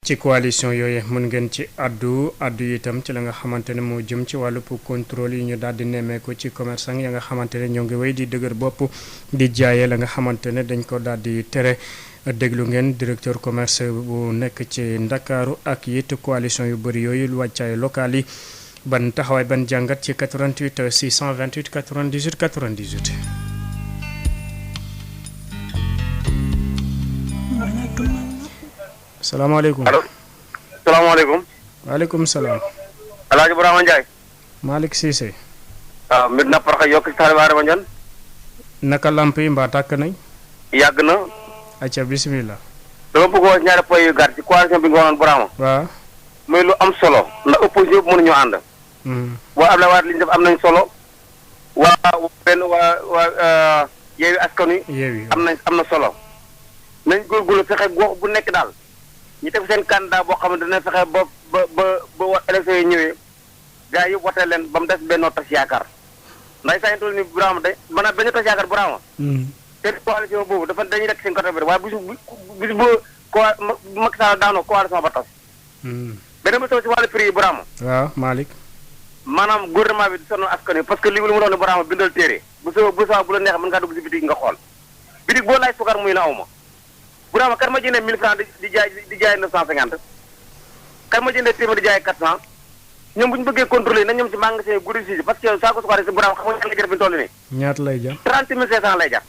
ci coalition yooyu mën ngeen ci addu itam ci la nga xamante ne moo jëm ci wàllu contrôle yi ñu daal di nemmeeku ci commerçant ya nga xamante ne ñoo ngi wéy di dëgër bopp di jaayee la nga xamante ne dañ ko daal di tere déglu ngeen directeur commerce bu nekk ci Ndakaaru ak it coalition yu bëri yooyu wàccaay local yi ban taxawaay ban jàngat ci 88 628 98 98. salaamaaleykum allo salaamaaleykum. waaleykum salaam. El Hadj Ibrahima Ndiaye. Malick Cissé. waaw mbir na paraxa yokk ci taalibe Adama Ndione. naka lamp yi mbaa tàkk nañ. yàgg na. acca bisimilah. dama bëgg wax ñaari points yu gàtt ci coalition bi nga waxoon Burama. waaw. muy lu am solo. ndax opposition yëpp mënuñoo ànd. boo Abdoulaye Wade li ñu def am nañ solo. waa Yewwi Askan Wi. Yewwi am na solo. nañ góorgóorlu fexe gox bu nekk daal. ñu teg seen candidat boo xam ne dina fexe ba élection yi ñëwee gars yi yëpp watee leen ba mu des Benno Tas Yaakaar ndax saa ñu toll nii Burama de maanaam Benno Tas Yaakaar Burama. te coalition boobu dañuy nekk seen côté bi waaye bis bu Macky Sall daanoo coalition ba tas. beneen bi si wàllu prix yi Burama. waaw Malick. maanaam gouvernement bi di sonal askan wi parce que li mu doon ne Burama bindal téere bu la neexee mën ngaa dugg si bitig nga xool bitig boo laaj sukar muy na aw ma. Burama kan ma jëndee 1000 francs di jaay 950 kan ma jëndee téeméer di jaay 400 ñoom bu ñu bëggee contrôler na ñoom si magasin guddi si parce que saako sukaar si Burama xam nga ñaata lay jar bi ñu toll nii. ñaata lay jar. 30 500 lay jar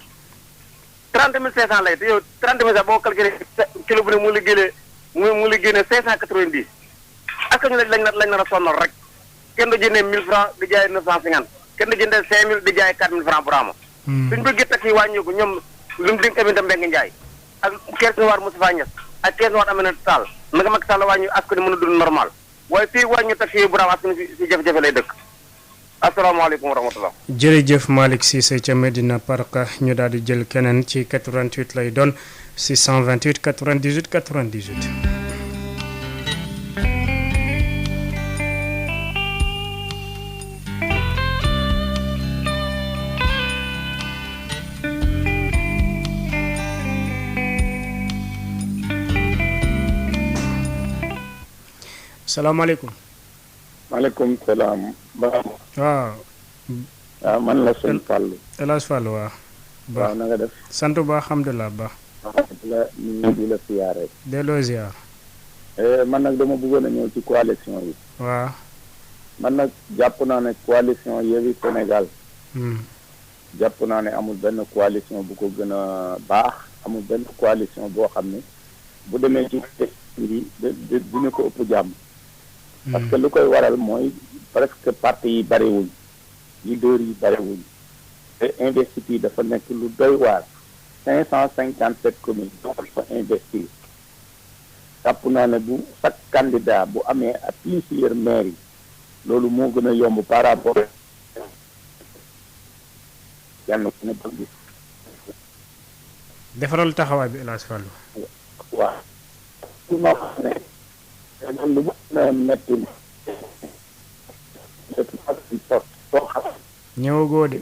30 500 lay te yow 30 500 boo calculé kilo bu ne mu ngi génne 590 askan ñu lañ nar a sonnal rek kenn du jëndee 1000 francs di jaay 950 kenn du jëndee 5000 di jaay 4000 francs Burama. suñu bëggee tax yi wàññi ko ñoom lu mu dénk Aminata Mbengue Ndiaye ak kees nu waar Moustapha Niasse ak kees nu waar Aminata Tall naka Macky Sall wàññi askan wi mën a dund normal waaye fii wàññi tax yi Burama askan si jafe-jafe lay dëkk asalaamaaleykum wa rahmatullah. jërëjëf Malick Cissé ca Medina Parka ñu daal di jël keneen ci 88 lay doon 628 98 98. salaamaaleykum. maaleykum salaam. waaw. waaw man la sëñ Fallou. El Hadj Fallou waaw. waaw na nga def. sant ba alhamdulilah ba. di la siyaare. delloo ziar. man nag dama bëggoon a ñëw ci coalition yi. waaw. man nag jàpp naa ne coalition Yewwi Sénégal. jàpp naa ne amul benn coalition bu ko gën a baax amul benn coalition boo xam ne bu demee ci yi dina ko ëpp jàmm. parce que lu koy waral mooy presque parti yi bariwuñ leader yi bariwuñ te investiture dafa nekk lu doy waar 557 communes ñoo fa investir jàpp naa ne bu chaque candidat bu amee à plusieurs maires yi loolu moo gën a yomb par rapport yàlla ku ne bëgg defaral taxawaay bi El Hadj Fallou. waaw su ma xam ne lu mu na metti ñëwagoo de.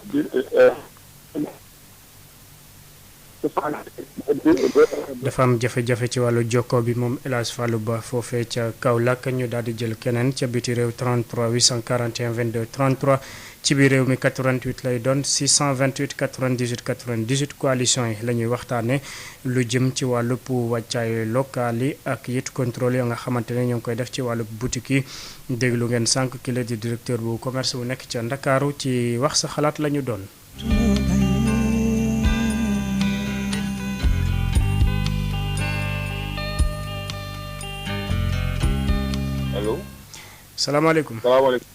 dafa am jafe-jafe ci wàllu jokkoo bi moom El Hadj Fallou Ba foofee ca Kaolack ñu daal di jël keneen ca biti réew 33 841 22 33 ci biir réew mi 88 lay doon 628 98 98 coalition yi la ñuy waxtaanee lu jëm ci wàllu wàccaay local yi ak it contrôle yoo nga xamante ne ñoo ngi koy def ci wàllu boutique yi déglu ngeen sànq ki la di directeur bu commerce bu nekk ca Ndakaaru ci wax sa xalaat la ñu doon. allo. salaamaaleykum. salaamaaleykum.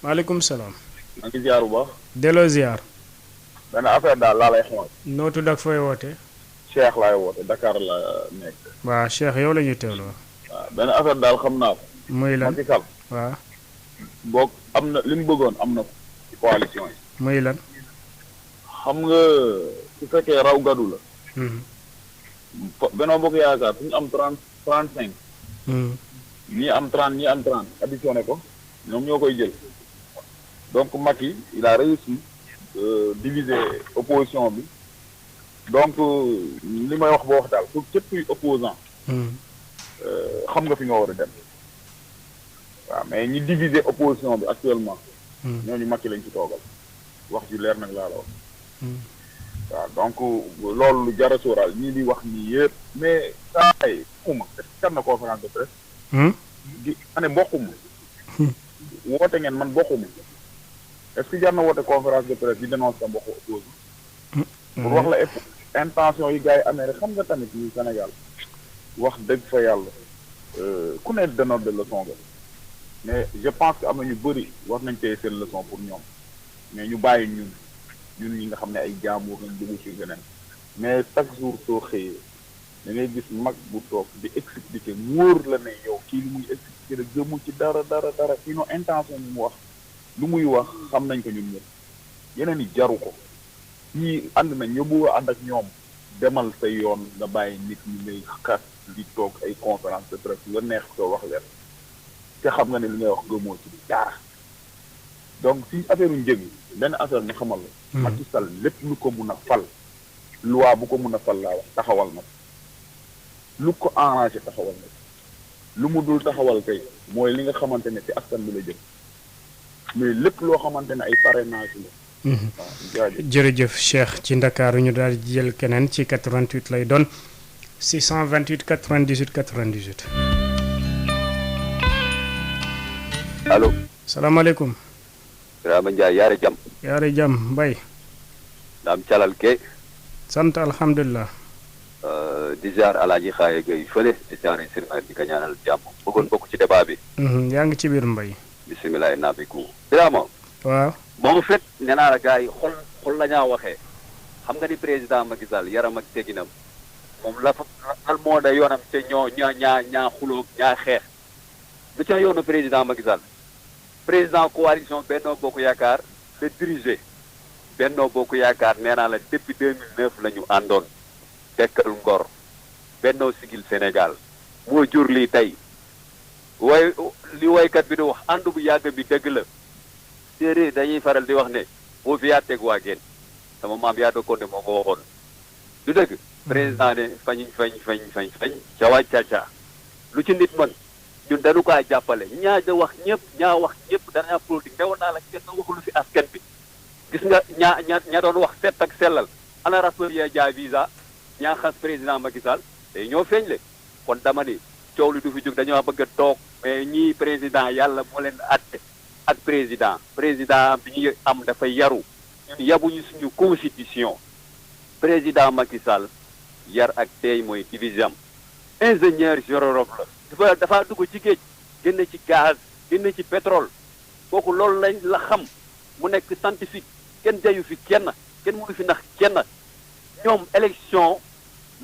maaleykum salaam. maa ngi ziar bu baax. delloo ziar. benn affaire daal laa lay xamal. noo tudd ak fooy woote. Cheikh laay woote Dakar la nekk. waaw Cheikh yow la ñuy teewloo. waaw benn affaire daal xam naa ko. muy lan Macky Sall. waaw. boog am na li mu bëggoon am na ko ci coalition yi. muy lan. xam nga su fekkee raw gadu la. Benno Bokk Yaakaar suñu am 35. ñii am 30 ñii am 30 additionné ko ñoom ñoo koy jël donc Macky il a réussi diviser opposition bi donc li may wax boo wax daal pour képp kuy opposant xam nga fi nga war a dem waaw mais ñi diviser opposition bi actuellement. ñooñu Macky lañ ci toogal wax ju leer nag laa la wax. waaw donc loolu lu jar a sóoraal ñii di wax nii yëpp mais saa yi bokkuma est-ce que na conférence de presse. di ma ne bokkuma. woote ngeen man bokkuma est-ce que jar na woote conférence de presse di dénoncer sa mbokku opposition. pour wax la intention yi gars yi amee rek xam nga tamit ni Sénégal wax dëgg fa yàlla ku ne donneur de leçon nga mais je pense que am na ñu bëri war nañ tey seen leçon pour ñoom mais ñu bàyyi ñun ñi nga xam ne ay jaamuur lañ dugg ci geneen mais chaque jour soo xëyee da ngay gis mag bu toog di expliquer wóor la ne yow kii li muy expliquer rek gëmu ci dara sinon intention bi mu wax lu muy wax xam nañ ko ñun ñëpp yeneen yi jaru ko ñii ànd nañ ñoo bëgg a ànd ak ñoom demal sa yoon nga bàyyi nit ñi ngay xas di toog ay conférence de presse la neex soo wax leen te xam nga ne li ngay wax gëmoo ci dara donc si affaire u njëg benn affaire ñu xamal la Macky Sall lépp lu ko mun a fal loi bu ko mun a fal laa wax taxawal na lu ko arrangé taxawal na lu mu dul taxawal kay mooy li nga xamante ne ci askan bi la jëm mais lépp loo xamante ne ay parrainage la. jërëjëf Cheikh ci Ndakaaru ñu daal di jël keneen ci 88 lay doon 628 98 98. allo. salaamaaleykum. Birama Ndiaye yaare jam. yaare jam Mbaye. daam calal ke. sant alhamdulilah. di ziar Alaaji Xaaye Gueye fële di ziar sirma di ko ñaanal jàmm bëggoon bokk ci débat bi. yaa ngi ci biir Mbaye. bisimilah nabiku. Birama. waaw. bon fait nee naa la gars yi xol la ñaa waxee xam nga ni président Macky Sall yaram ak teginam moom la fa al moo da yoonam te ñaa xulóog ñaa xeex du ca yoonu président Macky Sall président coalition Benno Bokk Yaakaar le dirigé Benno Bokk Yaakaar nee naa la depuis 2009 la ñu àndoon dekkal ngor Benno Siggil Sénégal moo jur lii tey way li waykat bi di wax ànd bu yàgg bi dëgg la séeréer dañuy faral di wax ne boo fi yaa teg waa geen sama maam yaa dokkoon ne moo ko waxoon du dëgg président ne fañ ca waaj caca lu ci nit mën ñun dañu kaa jàppale ñaa wax ñëpp dana politique newoon naa la kenn waxulu fi askan bi gis nga ñaa doon wax set ak sellal ana rappeur ya jaay visa ñaa xas président Macky Sall day ñoo feeñ le kon dama ni coow li du fi jóg dañoo bëgg a toog mais ñii président yàlla moo leen atte ak président bi ñu am dafay yaru ñun yabuñu suñu constitution président Macky Sall yar ak tey mooy division ingénieur géologue la dafa dugg ci géej génn ci gaz génn ci pétrole kooku loolu lañ la xam mu nekk scientifique kenn jayu fi kenn mënu fi nax kenn ñoom élection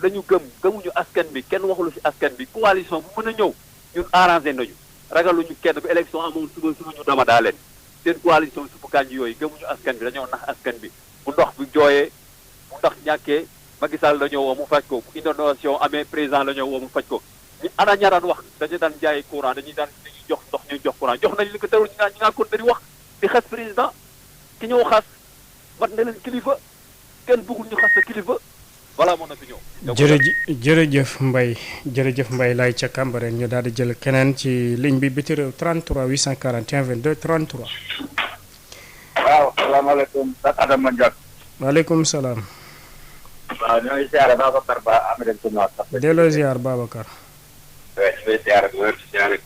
la ñu gëmuñu askan bi kenn waxulu fi askan bi coalition bu mën a ñëw ñun arrangé nañu ragaluñu kenn bu élection amoon suba ñu dama daa leen seen coalition subu kanji yooyu gëmuñu askan bi dañoo nax askan bi bu ndox bi jooyee bu ndox ñàkkee Macky Sall la ñoo woo mu faj ko bu inondation amee président la ñoo woo mu faj ko ñu ana ña daan wax dañu daan jaay courant dañuy jox ndox ñu jox courant jox nañ li ko terul ñu ngaa kon di wax di xas président ki ñëw xas mat na leen kilifa kenn bëggul ñu xas sa kilifa voilà moo na fi ñëw. jërëjëf Mbaye laay ca Cambérène ñu daal di jël keneen ci ligne bi biti réew 33 841 22 33. waaw salaamaaleykum. Adama Ndiak. maaleykum salaam. waaw ñoo ngi siyaare Babacar Ba Amérique du Nord. delloo ziar Babacar. waaw ñu ngi siyaare bu wér siyaare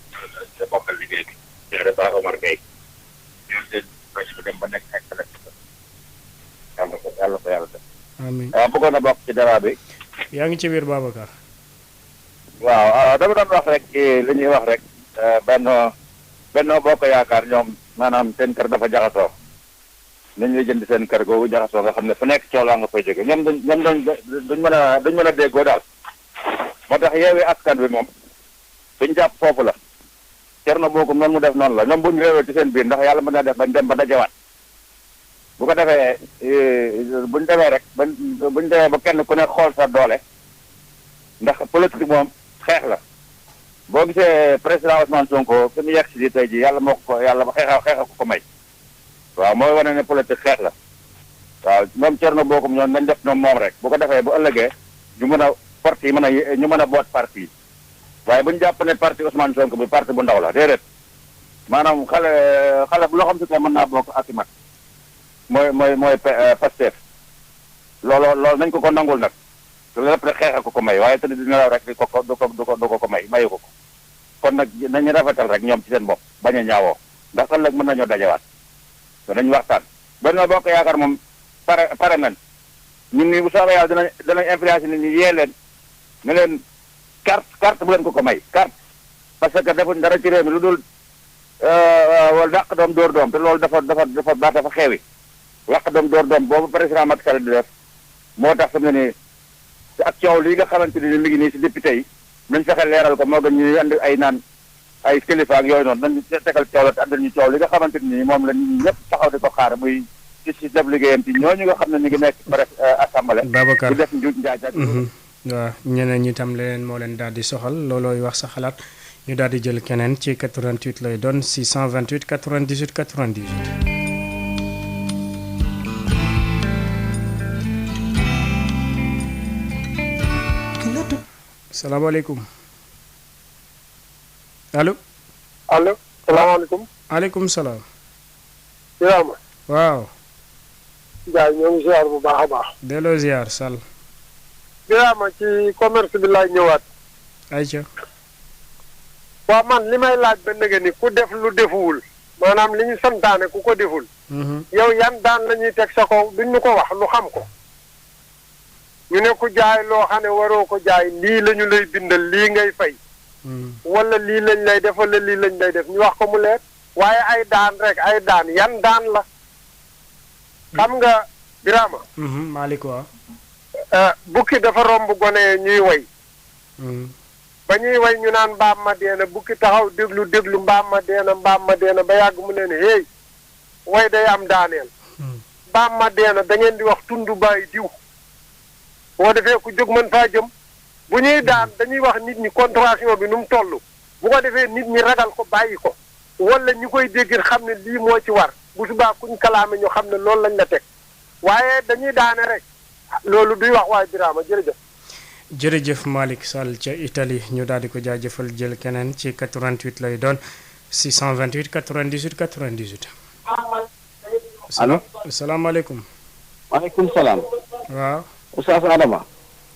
sa bokkal liggéey bi. siyaare Ba Omar Gueye. ñun seen projet bi dem ba nekk excellent. yàlla ko def. amiin waaw bëggoon na bokk ci débat bi. yaa ngi ci biir Babacar. waaw dama doon wax rek ci li ñuy wax rek Benno Bokk Yaakaar ñoom maanaam seen kër dafa jaxasoo nañ la jënd seen kër googu jaxasoo nga xam ne fu nekk coolaa nga fay jóge ñoom duñ mën a déggoo daal moo tax Yewwi Askan Wi moom suñ jàpp foofu la Thierno Bocoum noonu mu def noonu la ñoom buñ réewee ci seen biir ndax yàlla mën na def bañ dem ba dajewaat bu ko defee buñ demee ba kenn ku ne xool sa doole ndax politique moom xeex la boo gisee président Ousmane Sonko fi mu yegg si tey ji yàlla moo ko yàlla ba xeexa ko may waaw mooy wane ne politique xeex la waaw moom Thierno Bocoum ñoom nañ def ñoom moom rek bu ko defee bu ëllëgee ñu mën a porte yi ñu mën a boot parti yi waaye bu ñu jàpp ne parti Ousmane Sonko bi parti bu ndaw la déedéet maanaam xale bu loo xam si ne mën naa bokk ak i mag mooy Pastef loolu nañ ko nangul nag te lépp rek xeex ko may waaye te dina la rek du ko may mayu ko kon nag nañu rafetal rek ñoom ci seen bopp bañ a ñaawoo ndax ëllëg mën nañoo dajewaat te dañu waxtaan Benno Bokk Yaakaar moom pare nañ ñun nii bu soobee yàlla danañ influence nit ñi yee leen ne leen carte bu leen ko may carte parce que defuñ dara ci réew mi lu dul wala dàq doom dóor doom te loolu dafa xeewi dàq doom dóor doom boobu président Macky Sall di def moo tax fi mu ne nii ak coow lii nga xamante ni mi ngi nii si député yi nañ fexe leeral ko moo gën ñuy andi ay naan ay kilifa ak yooyu noonu nañ tegal coow la te andal ñu coow li nga xamante ni moom la nit ñi ñëpp taxaw di ko xaar muy ci def liggéeyam ci ñooñu nga xam ne ñu ngi nekk bref assemblée Babacar di def njuuj njaaj ak waaw ñeneen ñi tam leneen moo leen daal di soxal loolooy wax sa xalaat ñu daal di jël keneen ci 88 lay doon 628 98 98. salaamaaleykum allo. allo salaamaaleykum. maaleykum salaam. Birama. waaw. Ndiaye ñoo ngi ziar bu baax a baax. delloo ziar Sall. Birama ci commerce bi laay ñëwaat. ayca. waaw man li may laaj ba nëgë ni ku def lu defuwul maanaam li ñu santaane ku ko deful. yow yan daan la ñuy teg sa kaw duñ ñu ko wax lu xam ko. ñu ne ku jaay loo xam ne waroo ko jaay lii la ñu lay bindal lii ngay fay. wala lii lañ lay def wala lii lañ lay def ñu wax ko mu leer. waaye ay daan rek ay daan yan daan la. xam nga Birama. Malick waaw. bukki dafa romb gone ñuy way. ba ñuy way ñu naan mbaam ma deena bukki taxaw déglu mbaam ma deena ba yàgg mu ne hey way day am daaneel. mbaam ma deena da ngeen di wax tundu bàyyi diw. boo defee ku jóg mën faa jëm bu ñuy daan dañuy wax nit ñi contravention bi nu mu toll bu ko defee nit ñi ragal ko bàyyi ko wala ñu koy dégg xam ne lii moo ci war bu subaa kuñ kalaame ñu xam ne loolu lañ la teg waaye dañuy daane rek loolu duy wax waaye Birama jërëjëf. jërëjëf Malick Sall ca Italie ñu daal di ko jaajëfal jël keneen ci 88 lay doon 628 98 98. allo. salaamaaleykum. maaleykum salaam. waaw. Oustaz Adama.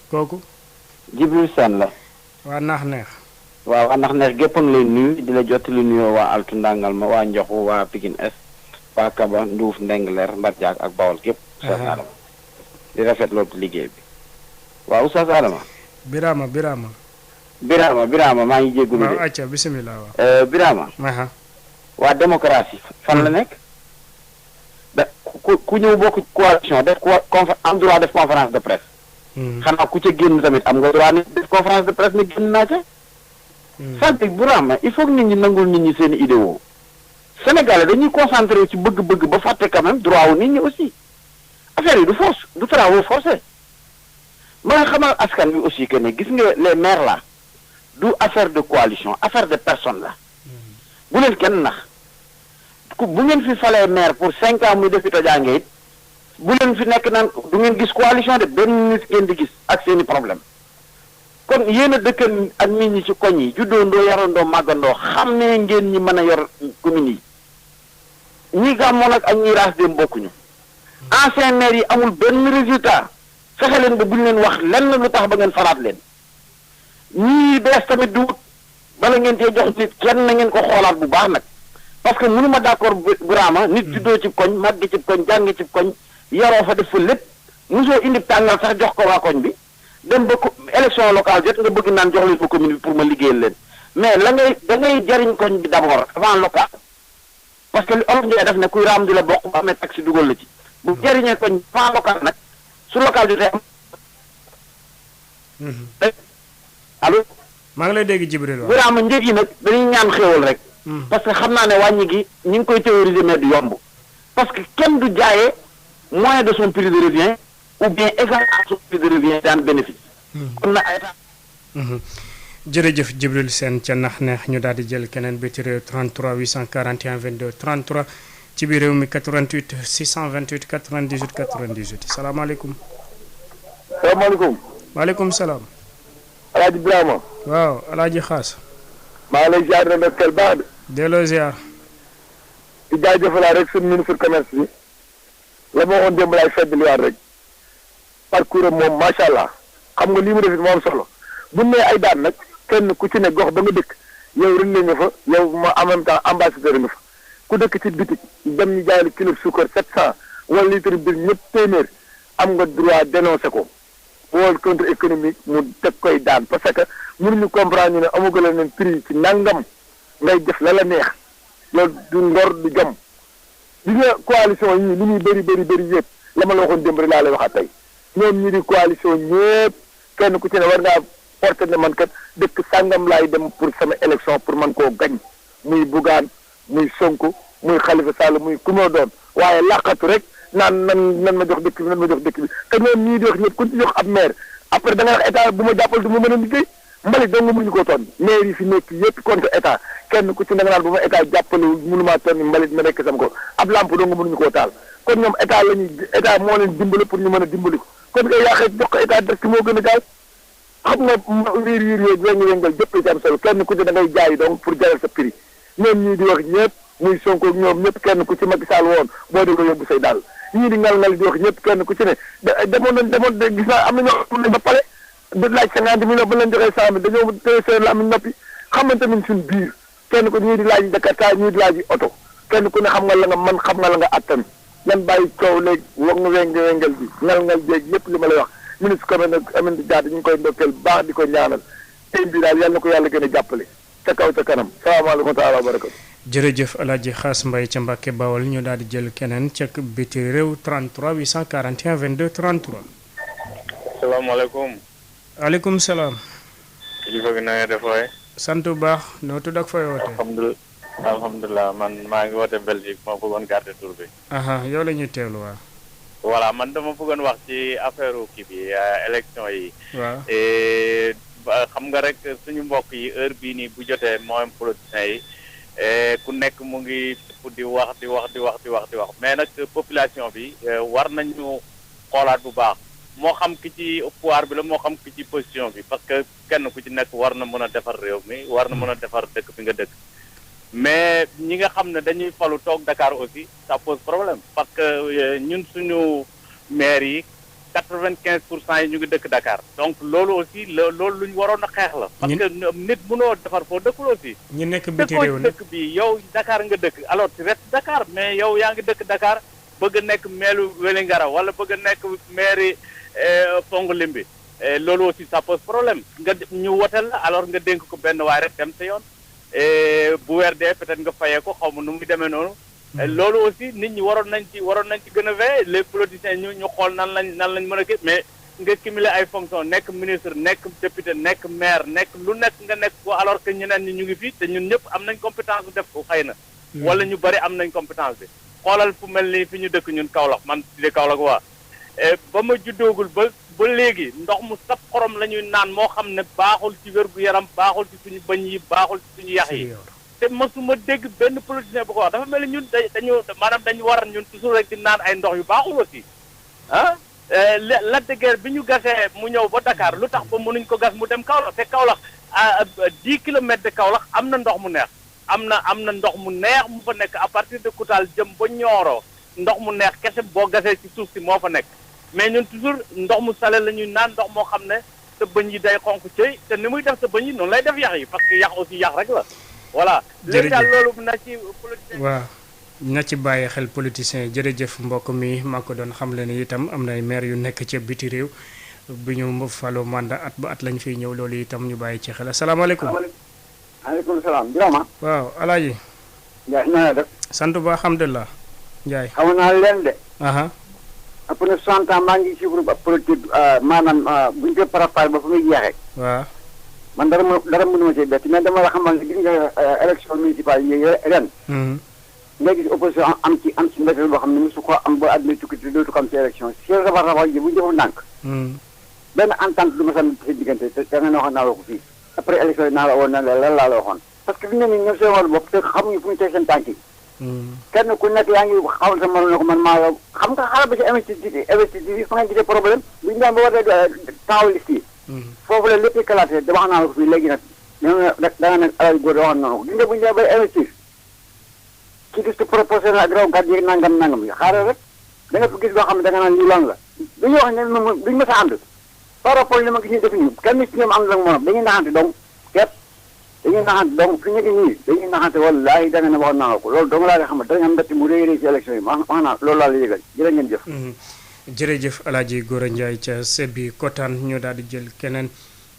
kooku. Jibril Sane la. waa nax neex. waaw waa ndax neex gépp a ngi lay nuyu di la jottali nuyoo waa Altu Ndangal ma waa Njoxu waa Pikine Est waa Kaba Nduuf Ndengler Mbarjaak ak Bawol gépp. Oustaz Adama di rafet loolu liggéey bi. waaw Oustaz Adama. Birama maa ngi jégalu de. waaw acca bisimilah waaw. Birama. waa démocratie fan la nekk. ku ñëw bokk coalition def am droit def conférence de presse. xanaa ku ca génn tamit am nga droit ni def conférence de presse ni génn naa ca. c'est-à-dire Birama il faut que nit ñi nangul nit ñi seen idéo Sénégalais dañuy concentré ci bëgg-bëgg ba fàtte quand même droit wu nit ñi aussi affaire yi du travaux forcés ma nga xamal askan wi aussi que ne gis nga les maires là du affaire de coalition affaire de personne la bu leen kenn nax bu ngeen fi falee maire pour 5 ans muy def fi tojaange it bu leen fi nekk naan du ngeen gis coalition de benn nit ngeen di gis ak seeni problème kon yéen a dëkkan ak nit ñi ci koñ yi juddoondoo yarandoo màggandoo xam ne ngeen ñi mën a yor commune yi ñi gàmmoon ak ñi raas dem bokkuñu ancien maire yi amul benn résultat fexe leen ba buñ leen wax lenn lu tax ba ngeen faraat leen ñii bees tamit du wut bala ngeen cee jox nit kenn na ngeen ko xoolaat bu baax nag parce que mënuma d'accord Birama nit juddoo ci koñ màgg ci koñ jàng ci koñ yaroo fa def fa lépp mosoo indi tàngal sax jox ko waa koñ bi dem ba élection locale jot nga bëgg naan jox leen ma commune bi pour ma liggéeyal leen mais da ngay jariñ koñ bi d'abord avant local parce que li olof Ndiaye def ne kuy raam di la bokk ba amee taxi dugal la ci bu jariñee koñ avant local nag su local jotee am. allo. maa ngi lay dégg Jibril waaw. Birama njëg yi nag dañuy ñaan xéewal rek. parce que xam naa ne wàññi gi ñu ngi koy théoriser mais du yomb parce que kenn du jaayee moins de son prix de revient ou bien égal à son prix de revient daan bénéfice. kon nag ay jërëjëf Jibril Sène ca nax neex ñu daal di jël keneen bi ci réew 33 841 22 33 ci biir réew mi 88 628 98 98 salaamaaleykum. salaamaaleykum. maaleykum salaam. Alaaji Birama. waaw Alaaji Xaas. maa ngi lay ziar na ndokkeel baax de. delloo ziar. di jaajëfalaat rek suñu ministre commerce bi. la ma waxoon démb laay feddliwaat rek. parcours am moom macha allah. xam nga lii mu def it moo am solo. bu nee ay daan nag kenn ku ci ne gox ba nga dëkk. yow relais nga fa yow ma en même temps ambassadeur nga fa. ku dëkk ci bitik dem ñu jaay la kilo suukar 700 wala litre bi ñëpp téeméer am nga droit dénoncé ko. World contre économique mu teg koy daan parce que mënuñu comprendre ñu ne amagale nañ prix ci nangam ngay def la la neex loolu du ngor du jom li nga coalition yi li ñuy bëri yëpp la ma la waxoon démb rek laa lay waxaat tey ñoom ñi di coalition ñëpp kenn ku ci ne war ngaa porté ne man kat dëkk sàngam laay dem pour sama élection pour man koo gañ muy Bougane muy Sonko muy Khalifa Sall muy ku ma doon waaye laqatu rek nan ma jox dëkk bi nan ma jox dëkk bi te ñoom ñii di wax ñëpp ku ci jox ab maire après da nga wax état bu ma jàppal du ma mën a liggéey mbalit dong nga mënuñu koo toon maire yi fi nekk yëpp contre état kenn ku ci da nga naan bu ma état jàppalewul mënumaa toon mbalit ma nekk sam ko ab lampe dong nga mënuñu koo taal kon ñoom état moo leen dimbali pour ñu mën a dimbali ko kon kay yaa xëy jox ko état direct moo gën a gaaw xam nga riir yooyu wéngal jëpp ci am solo kenn ku ci da ngay jaay donc pour jaral sa prix ñoom ñii di wax ñëpp muy Sonko ñoom ñëpp kenn ku ci Macky Sall woon boo déggoo yóbbu say daal ñii di ngal di wax ñëpp kenn ku ci ne demoon gis naa am na ñoo xam ne ba pare di laaj 50 millions ba leen joxee 100 000 dañoo téye seen la am noppi xam nga tamit suñu biir kenn ku ñii di laaj Jakarta ñii di laaj oto kenn ku ne xam nga la nga man xam nga la nga attan lan bàyyi coow léegi wax nga wengal bi ngal jéeg yëpp li ma lay wax ministre commerce nag Aminata Diatta ñu ngi koy ndokkeel baax di ko ñaanal tey bii daal yal na ko yàlla gën a jàppale ca kaw ca kanam salaamaaleykum taala wa barakatu jërëjëf Alaaji Xaas Mbay ca Mbàkke Bawol ñu daal di jël keneen ca biti réew 33 841 22 33. salaamaaleykum. aleykum salaam. kilifa gi na nga def waay. sant bu baax noo tudd ak fooy woote. alhamdulilah man maa ngi woote Belgique ma bëggoon garder tur bi. yow la ñuy teewlu waaw. voilà man dama bëggoon wax ci affaire kii bi élection yi. waaw. xam nga rek suñu mbokk yi heure bii nii bu jotee mooy politiciens yi. ku nekk mu ngi di wax mais nag population bi war nañu xoolaat bu baax moo xam ki ci pouvoir bi la moo xam ki ci position bi parce que kenn ku ci nekk war na mën a defar réew mi war na mën a defar dëkk bi nga dëkk mais ñi nga xam ne dañuy falu toog Dakar aussi ça pose problème parce que ñun suñu maire yi 95% yi ñu ngi dëkk Dakar donc loolu aussi loolu lu ñu waroon a xeex la. parce que nit mënoo defar foo dëkkul aussi. ñu nekk biti réew nag dëkk bi yow Dakar nga dëkk alors tu restes Dakar mais yow yaa ngi dëkk Dakar bëgg a nekk meelu Wélingara wala bëgg a nekk mairie Fongolimbi loolu aussi ça pose problème nga ñu woteel la alors nga dénk ko benn waay rek dem sa yoon bu weer dee peut-être nga fayee ko xaw ma nu muy demee noonu. loolu aussi nit ñi waroon nañ ci gën a veiller les politiciens ñu xool nan lañ mën a kii mais nga cumuler ay fonction nekk ministre nekk député nekk maire nekk lu nekk nga nekk ko alors que ñeneen ñi ñu ngi fii te ñun ñëpp am nañ compétence bu def ko xëy na. wala ñu bari am nañ compétence bi. xoolal fu mel ni fi ñu dëkk ñun Kaolack man di Kaolack waa ba ma juddoogul ba léegi ndox mu saf xorom la ñuy naan moo xam ne baaxul ci wér-gu-yaram baaxul ci suñu bëñ yi baaxul ci suñu yax yi. te masuma dégg benn politicien bu ko wax dafa mel ni ñun dañu war ñun toujours rek di naan ay ndox yu baaxul aussi Lac de Guiers bi ñu gasee mu ñëw ba Dakar lu tax ba mënuñ ko gas mu dem Kaolack te Kaolack 10 kilomètres de Kaolack am na ndox mu neex am na ndox mu neex mu fa nekk à partir de Koutal jëm ba Nioro ndox mu neex kese boo gasee ci suuf si moo fa nekk mais ñun toujours ndox mu salé la ñuy naan ndox moo xam ne sa bëñ yi day xonk cëy te ni muy def sa bëñ yi noonu lay def yax yi parce que yax aussi yax rek la voilà léegi daal loolu na ci politicien waaw na ci bàyyi xel politicien jërëjëf mbokk mi maa ko doon xam le ni itam am na ay maire yu nekk ca biti réew bu ñu faloo mandat at ba at lañ fiy ñëw loolu itam ñu bàyyi ci xel asalaamaaleykum. maaleykum salaam Birama. waaw Alaaji. Ndiaye na nga def. sant ba alhamdulilah. Ndiaye. xamoon naa leen de. après na 60 ans maa ngi suivre ba politique maanaam bu ñu koy préparé ba fu muy jeexee. waaw. man dara mënuma see bett mais dama la xamal ne gis nga élection municipale yi ren. nga gis opposition am ci mbéyteef boo xam ne mosu ko am ba àdduna tukki te dootu ko am ci élection si rafa ji bu ñu defoon ndànk. benn entente du ma sànni ci diggante te da nga ne waxoon naa la ko fii après élection yi naa la woon na la lan laa la waxoon. parce que fi mu ne nii ñoom seen wàllu bopp te xamuñu fu ñu teg seen tànk yi. kenn ku nekk yaa ngi xaw sa morom ne ko man maa xam nga xaaral ba ci investiture yi fa nga gisee problème bu ñu daan ba war a taxaw liste yi foofu la lépp kalaatee da wax naa ko fii léegi nag da nga ne alal góor da wax na ko gis nga bu ñu bay investir ci liste proportionnel ak rawkat yi nangam yi xaaral rek da nga fi gis loo xam ne da nga naan lii lan la duñu wax ne duñu mës a ànd par rapport li ma gis ñu def nii kenn ci ñoom am na moom dañuy naxante donc képp dañuy naxante donc fi ñu nekk nii dañuy naxante wallaahi da nga ne waxoon naa ko loolu dong laa nga xam ne dañu am mbett mu rëy ci élection yi wax naa loolu laa la yëgal jërë ngeen jëf jërëjëf Alaaji Gora Ndiaye ca Sebbi Kotaan ñu daal di jël keneen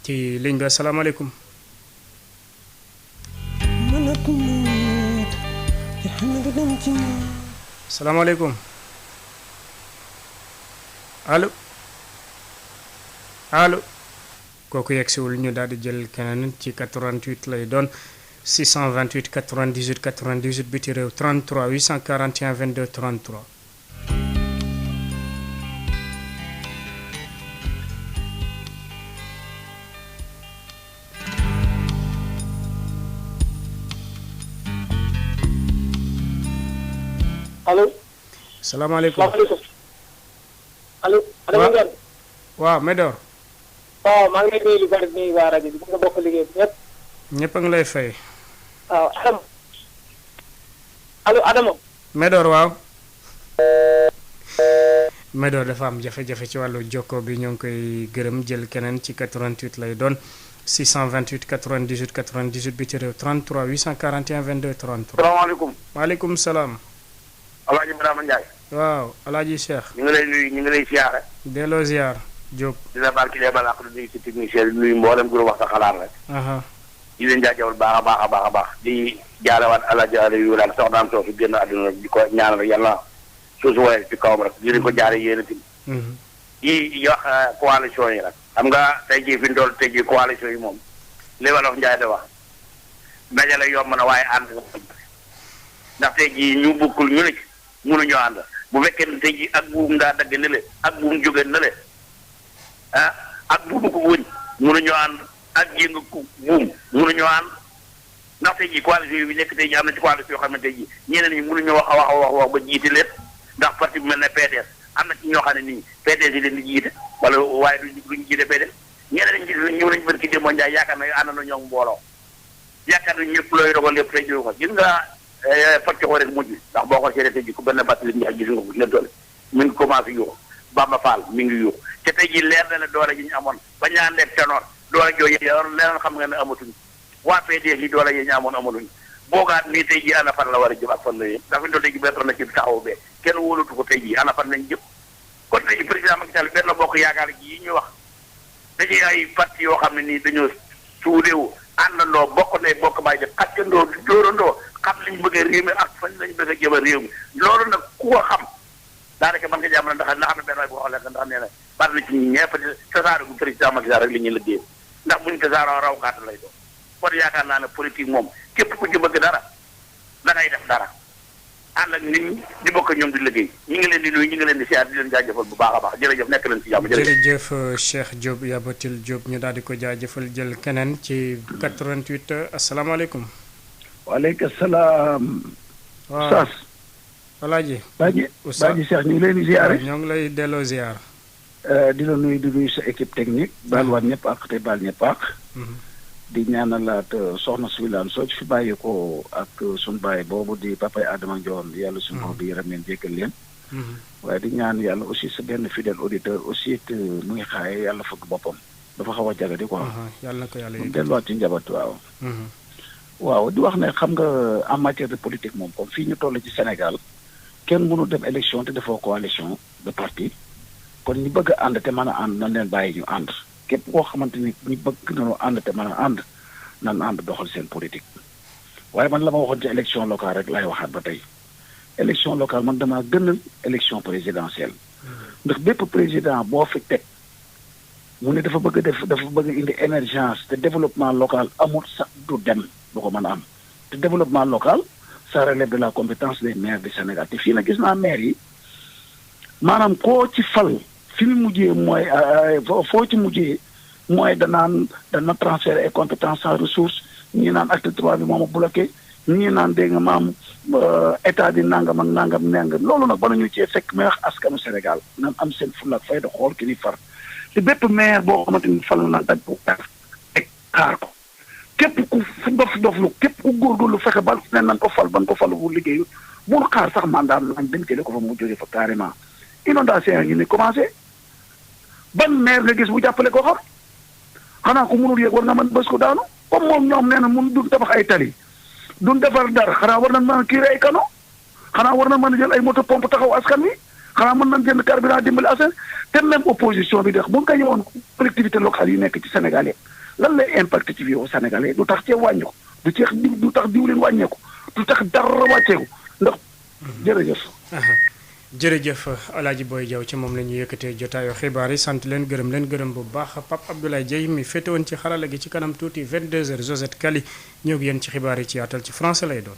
ci ligne bi asalaamaaleykum salaamaaleykum allo kooku yegsiwul ñu daal di jël keneen ci 88 lay doon 628 98 98 biti réew 33 841 22 33. allo. salaamaaleykum. allo. waaw Médor. waaw maa ngi lay nuyu lu bari nuyu waa rajo bi nga bokk liggéey bi ñëpp. ñëpp a ngi lay fay. waaw Adama. allo Adama. Médor waaw. Médor dafa am jafe-jafe ci wàllu jokko bi ñoo ngi koy gërëm jël keneen ci 88 lay doon 628 98 98 biti réew 33 841 22 33. salaamaaleykum. maaleykum salaam. Alaaji Ibrahima Ndiaye. waaw Alaaji Cheikh. ñu ngi lay nuyu ñu ngi lay siyaare. delloo ziar Diop. di la barki lee balaa ko nuyu si technicien bi nuyu mboolem groupe wax sa xalaat rek. di leen jaajëfal baax a baax di jaalewaat Alaaji Aliou daal soxnaam soosu génn àdduna rek di ko ñaanal yàlla suusu woyee ci kawam rek di leen ko jaare yéen a tim di wax coalition yi rek xam nga tey jii fi ñu toll tey jii coalition yi moom li Wolof Njaay da wax dajale yomb na waaye ànd ndax tey jii ñu bokkul ñu ne ci mënuñoo ànd bu fekkee ne tey jii ak buum daa dagg ne le ak buum jóge ne le ak buumu ko wëñ mënuñoo ànd ak yëngu ko buum mënuñoo ànd ndax tey jii coalition bi nekk tey jii am na ci coalition yoo xam ne tey jii ñeneen ñi mënuñoo wax ba jiite leen ndax parti bu mel ne PDS am na ci ñoo xam ne nii PDS yi leen di jiite wala waaye duñ jiite PDS ñeneen ñi ñëw nañu bërki démb Njaay yaakaar na ànd na ñoom mbooloo yaakaar na ñëpp looy dogal lépp tey jii ko gis nga facc ko rek mujj ndax boo ko seetee tey jii ku benn battali Njaay gis nga ko ne doole mi ngi commencé yuuxu Bamba Fall mi ngi yuuxu te tey jii leer na la doole ji ñu amoon ba ñaandeeg tenoor doole jooju leneen xam nga ne amatuñ waa PDS yi doole yi ñu amoon amatuñ boogaat nii tey jii ana fan la war a jëm ak fan la yëpp dafa ñu doon tey jii benn na ci taxaw bee kenn wóolatu ko tey jii ana fan lañ jëm kon tey jii président Macky Sall benn bokk yaakaar ji yi ñu wax dañuy ay parti yoo xam ne nii dañoo suudewu àndandoo bokk ne bokk bàyyi def xaccandoo di dóorandoo xam liñ bëgg a réew mi ak fan lañ bëgg a jëm a réew mi loolu nag ku ko xam daanaka mën nga jàmm na ndax na xam ne benn waay boo xoolee ndax nee na bari na ci ñepp tasaare gu président Macky Sall rek li ñuy liggéey ndax buñ tasaaroo raw gàtt lay doon kon yaakaar naa ne politique moom képp ku ci bëgg dara da ngay def dara ànd ak nit ñi di bokk ñoom di liggéey ñi ngi leen di nuyu ñi ngi leen di siyaar di leen jaajëfal bu baax a baax jërëjëf nekk leen ci jàmm jërëjëf Cheikh Diop Yabatil Diop ñu daal di ko jaajëfal jël keneen ci 88 asalaamaaleykum. waaleykum salaam. waaw Saas. Alaaji. Baaji Cheikh ñu ngi leen di ziare. ñoo ngi lay delloo ziar. di la nuyu di nuyu sa équipe technique. baal waat ñëpp ak te baal ñëpp ak. di ñaanalaat soxna si wilaan soo ci fi bàyyi ko ak suñu bàyyi boobu di papay Adama Ndione yàlla suñu bopp bi yaram leen jéggal leen. waaye di ñaan yàlla aussi sa benn fidèle auditeur aussi it mu ngi xaaye yàlla fëgg boppam dafa xaw a jagadi quoi. yàlla na ko yàlla mu delluwaat ci njaboot waaw. waaw di wax ne xam nga en matière de politique moom comme fii ñu toll ci Sénégal kenn mënu dem élection te defoo coalition de parti kon ñi bëgg a ànd te mën a ànd nañ leen bàyyi ñu ànd. képp koo xamante ni ñi bëgg nañoo ànd te mën a ànd nan ànd doxal seen politique waaye man la ma waxoon ci élection locale rek laay waxaat ba tey élection locale man damaa gënal élection présidentielle ndax bépp président boo fi teg mu ne dafa bëgg indi émergence te développement local amul sax du dem du ko mën a am te développement local ça relève de la compétence des maires du Sénégal te fii na gis naa maires yi maanaam koo ci fal fi mu mujjee mooy foo ci mujjee mooy dana transférer ay compétences sans ressources ñii naan acte 3 bi moom a bloqué ñii naan dégg nga maam état di nangam ak nangam loolu nag ba nañu cee fekk may wax askanu Sénégal nan am seen fulla ak fayda xool ki ni far te bépp maire boo xamante ni fal na daj bu def teg xaar ko képp ku dof-doflu képp ku góorgóorlu fexe ba ne nan ko fal ban ko falu bu liggéeyu mun xaar sax mandat nañ dem jëlee ko fa mu jógee fa carrément inondation yi ni commencé ban maire nga gis bu jàppale ko xam xanaa ko mënul yëg war nga mën bës ko daanu comme moom ñoom nee na mun duñ tabax ay tali duñ defar dara xanaa war nañ mën a kiire ay kano xanaa war na mën a jël ay moto pompe taxaw askan wi xanaa mën nañ jënd carburant dimbali askan te même opposition bi dex bu nga ñëwoon collectivité locale yi nekk ci Sénégal yi lan lay impact ci vie au Sénégalais du tax ceeb wàññeeku du tax diwlin wàññeeku du tax dara wàcceeku ndax jërëjëf. jërëjëf Alaaji Boy Diaw ci moom la ñu yëkkatee jotaayu xibaar yi sant leen gërëm bu baax Pape Abdoulaye Dieye mi féete woon ci xarala gi ci kanam tuuti 22h Josette Kali ñëw ak yéen ci xibaar yi ci yaatal ci français lay doon.